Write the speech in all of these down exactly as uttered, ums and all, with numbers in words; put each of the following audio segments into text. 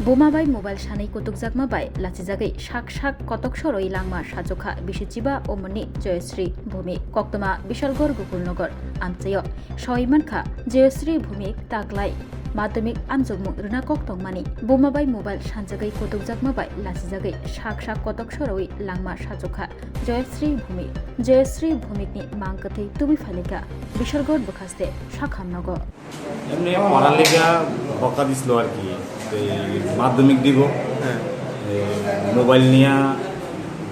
Buma bai mobile sanwi kutukjakma bai lachijagwi sak sak kotok soroi langma sajokha bisi chiba omoni Joyasri Bhumik, koktwma Bishalgarh Gokulnagar amchaio. Soi mankha, Joyasri Bhumik taklai madhyamik amjokmung rwna kok tongmani. Buma bai mobile sanjagwi kutukjakma bai lachijagwi sak sak kotok soroi langma sajokha Joyasri Bhumik. Joyasri Bhumikni mang kwthwi tubui phailaikha Bishalgarh bwkhaste Sakham nogo. এমনি পড়ালেখা বকা দিছিল আর কি। এই মাধ্যমিক দিব। হ্যাঁ। এই মোবাইল নিয়ে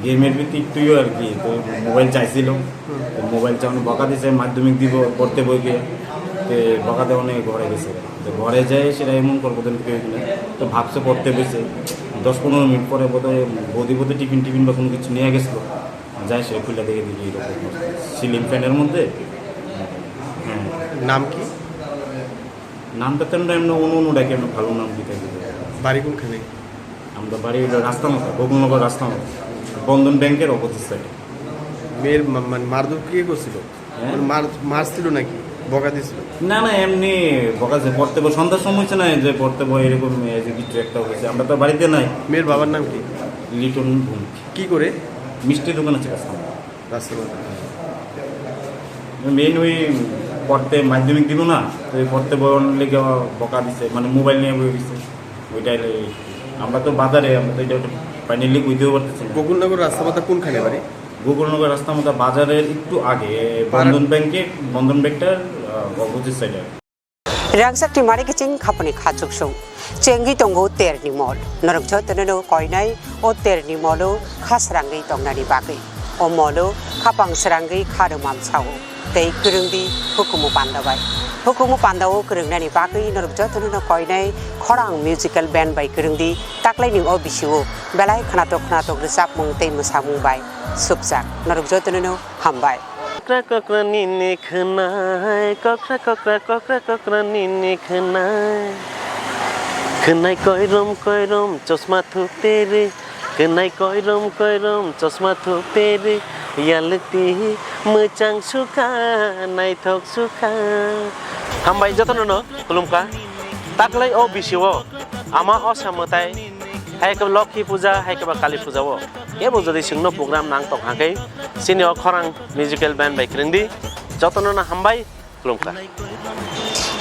গেমের ভিতরে একটুও আর কি, তো মোবাইল চাইছিল। তো মোবাইল চাওয়ানো বকা দিছে, মাধ্যমিক দিব, পড়তে বইকে। তো বকা দেওয়ানো ঘরে গেছে। তো ঘরে যায় সেটা এমন করবো দিন থেকে হইলো। তো ভাবছে পড়তে বইছে। দশ পনেরো মিনিট পরে বোধহয় বৌদি বোধহয় টিফিন টিফিন বা কোনো কিছু নিয়ে গেছিলো। যাই সে খুলে দেখে দেখি এরকম সিলিং ফ্যানের মধ্যে। হ্যাঁ। নাম কি? নামটা তেমন এমনি অন্য অন্য ডাকে, এমনি ভালো নাম দিতে দিতে। বাড়ি কোনখানে? আমরা বাড়ি হলো রাস্তা মতো, গোকুলনগর রাস্তা মতো, বন্ধন ব্যাংকের অপোজিট সাইডে। মেয়ের মা-, মানে মারধর কে করছিল? হ্যাঁ? মানে মার, মারছিল নাকি? বকা দিছিল? না, না, এমনি বকা যে পড়তে বই, সন্ধ্যার সময় হচ্ছে না, যে পড়তে বই এরকম, এই যে কিছু একটা হয়েছে, আমরা তো বাড়িতে নাই। মেয়ের বাবার নাম কি? লিটন ভূমিক। কি করে? মিষ্টি দোকানে আছে কাজ করে। রাস্তার মধ্যে? মেইন ওই পড়তে মাধ্যমিক দিব না, তো ওই পড়তে বই অনেক লেগে বকা দিছে, মানে মোবাইল নিয়ে বই দিছে, ওইটাই লে-, আমরা তো বাজারে, আমরা তো এটা ফাইনালি বুঝতেও পারতেছি না। গোকুলনগর রাস্তা মাথা কোনখানে বাড়ি? গোকুলনগর রাস্তা মাথা বাজারের একটু আগে, পাড়া- বন্ধন ব্যাংকে, বন্ধন ব্যাংকটার, আহ, অপোজিট সাইডে। Rangchakni mari kiching khaponi kha chuksung. Chengwi tongo terni mol. Norok jotono no koinai o terni molo kha srangwi tongnani bagwi. O molo khapang srangwi kha rwmam sao. Tei kwrwngdi hukumu panda bai. Hukumu panda o kwrwngnani bagwi norok jotono no koinai khorang musical band bai kwrwngdi taklaini o bisio belai khnatok khnatok rwchapmung tei mwsamung bai supjak. Norok jotono no hambai. Kokra kokra nini khwnai, kokra kokra kokra kokra nini khwnai. Khwnai koirom koirom chosma thuperi, khwnai koirom koirom chosma thuperi, yalukti mwchang sukha, naithok sukha. Hambai jotono no khulumkha. Taklai o bisio ama osa mwtai, hai khe Lokhi puja, hai khe ba Kali puja o. Kebo jodi chwngno program nang tong hakhe, chini o khorang musical band bai kwrwngdi, jotono no hambai, khulumkha.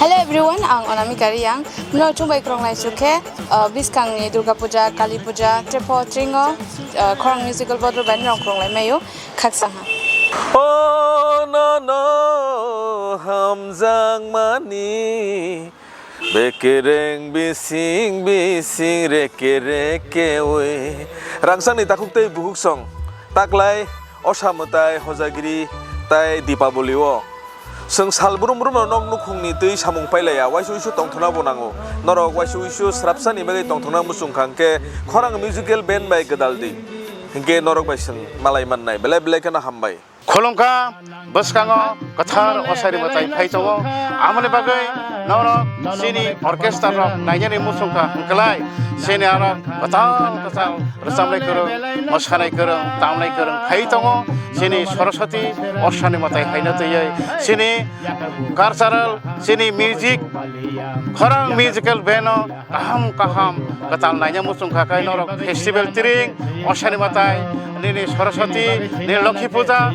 Hello everyone, ang Anamika Reang. Mno chwng bai kwrwnglai chukhe, uh, bwskangni Durga Puja, Kali Puja, Trepo Tringo, uh, khorang musical bodol bai norok kwrwnglai maio, khaksa ha. O no no hamjakmani. Bekereng bising bising reke reke oi. Rangchakni takhuk tei bukhuk song. Taklai osa mwtai hojagiri tai Dipaboli o. Chwng sal brum brum no nok nukhungni twi samung pailaiya, waisa uisu tongthokna bo nango. Norok waisa uisu srapsani bagwi tongthokna muchung kha hwnkhe khorang musical band bai gwdal di. Hwnkhe norok bai chwng malai mannai. Belai belai kheno hambai. Khulumkha, bwskango kwthar osairi mwtai phai tongo. Amoni bagwi norok chini orchestra rok nainani muchungkha hwnkhlai, chini aro kwtal kwtal rwchabnai kwrwng, mwsanai kwrwng, tamnai kwrwng phai tongo. Chini Saraswati osaini mwtai haino twiwi chini cultural, chini music, khorang musical band o kaham kaham kwtal naina muchung kha khe norok festival tiring, osaini mwtai, nini Saraswati, nini Lokhi puja,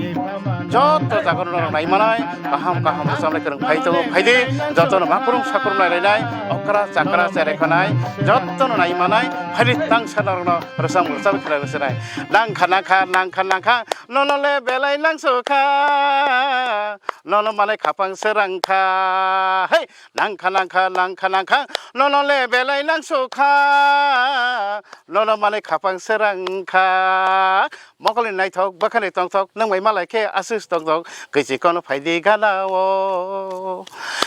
joto jaga norok nai manai, kaham kaham rwchabnai kwrwng phai tongo, phai di, joto no makrung sakrung nai lainai, okra chakra cherai khanai, joto no nai manai, phai di tangsa norok no rwchap rwchap khlai rwchabnai. Nangkha nangkha nangkha nangkha, nono le belai nangsukha, nono manai khapang srangkha, hey. Nangkha nangkha nangkha nangkha, nono le belai nangsukha, nono manwi khapang srangkha. Mokolni naithok bwkhani tongthok, nwng bai malai khe aswk tongthok, kwchwi kono phaidi gana o.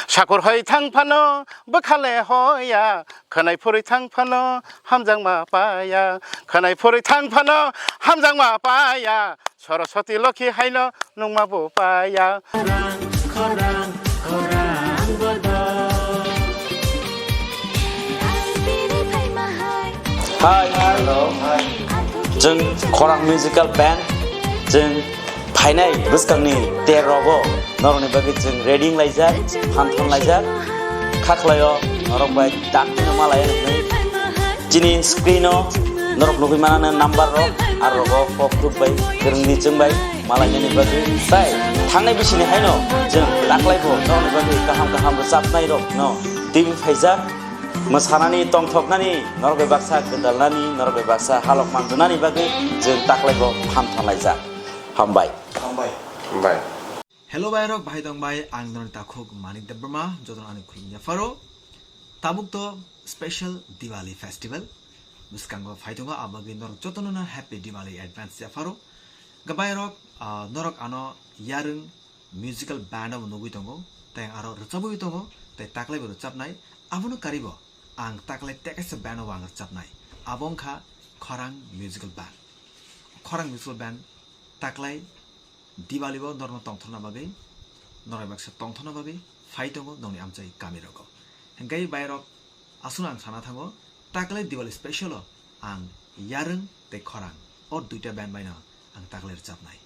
Sakur hoi thang phano bwkha le hoya, khwnai phurwi thang phano hamjakma paya, khwnai phurwi thang phano hamjakma paya. Saraswati Lokhi haino nungma bo paya. Khorang, khorang, khorang bodo. Hi, hello. Chwng Khorang Musical Band. Chwng phainai bwskangni ter rogo norokni bagwi chwng ready wnglaijak, phan thanglaijak. Kha khlaio norok bai dakti no malai rwgwi. Chini screen o norok nugwi manana number rok, aro rogo kok thuk bai, kwrwngni chwng bai malainani bagwi. Tai thangnai bisini haino chwng taklaibo norokni bagwi kaham kaham rwchapnai rok no twi phaijak. Mwsanani, tongthoknani, norok bai baksa gwdalnani, norok bai baksa halok manjwnani bagwi chwng taklaibo pham thanlaijak. Hambai. Hambai. Hambai. Hello bai rok, bahai tong bai, ang noni takhuk Manik Debbarma, jotono ani khulumya pharo. Tabuk to special Diwali festival bwskango phai tongo, abagwi norok jotono no happy Diwali advance ya pharo. Gabai rok, ah, norok ano Yarwng musical band o nugwi tongo, tei aro rwchabwi tongo, tei taklai bo rwchabnai, abono karibo ang taklai tekaisa band o ang rwchabnai, abo wngkha Khorang musical band. Khorang musical band taklai Diwali bo norno tongthokna bagwi, norok baksa tongthokna bagwi phai tongo nongni amchai kami rogo. Hingkai bai rok aswkno ang sana thango, taklai Diwali special o ang Yarwng tei Khorang o duita band baino ang taklai rwchabnai.